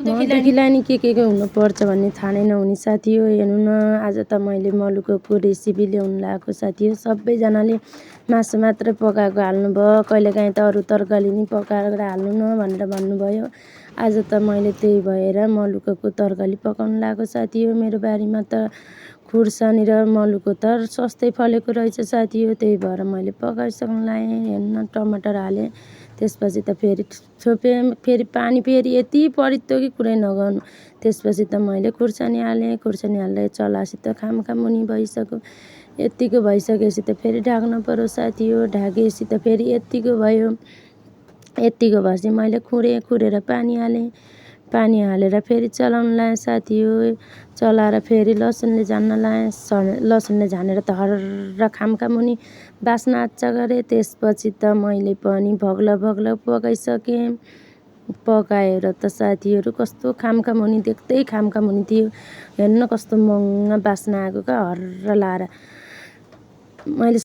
मदेखिलाई नि के हुनुपर्छ भन्ने थाहा नै नहुने साथी हो। हेर्नु न, आज त मैले मलुको रेसिपी ल्याउनु लगाएको साथी हो। सबैजनाले मासु मात्रै पकाएको हाल्नुभयो, कहिलेकाहीँ त अरू तरकारी नि पकाएर हाल्नु न भनेर भन्नुभयो। आज त मैले त्यही भएर मलुको तरकारी पकाउनु लगाएको साथी हो। मेरो बारीमा त खुर्सानी र मलुको त सस्तै फलेको रहेछ साथी हो, त्यही भएर मैले पकाइसक्नु लाएँ। हेर्नु न, टमाटर हालेँ, त्यसपछि त फेरि छोपेँ, फेरि पानी फेरि यति परित्यो कि कुरै नगर्नु। त्यसपछि त मैले खुर्सानी हालेँ, खुर्सानी हाल्दै चलाएपछि त खामखामुनि भइसक्यो। यत्तिको भइसकेपछि त फेरि ढाक्नु पर्यो साथी हो। ढाकेपछि त फेरि यत्तिको भयो। यत्तिको भएपछि मैले खुरेर पानी हालेँ, पानी हालेर फेरि चलाउनु लाएँ साथी हो। चलाएर फेरि लसुनले झान्न लाएँ, लसुनले झानेर त हर्र खामखामुनि बास्ना आच्चा गरेँ। त्यसपछि त मैले पनि भग्ल पकाइसकेँ। पकाएर त साथीहरू कस्तो खामखामुनि, देख्दै खामखामुनि थियो। हेर्नु न कस्तो मङ्ग बास्ना आएको क्या, हर्र लाएर मैले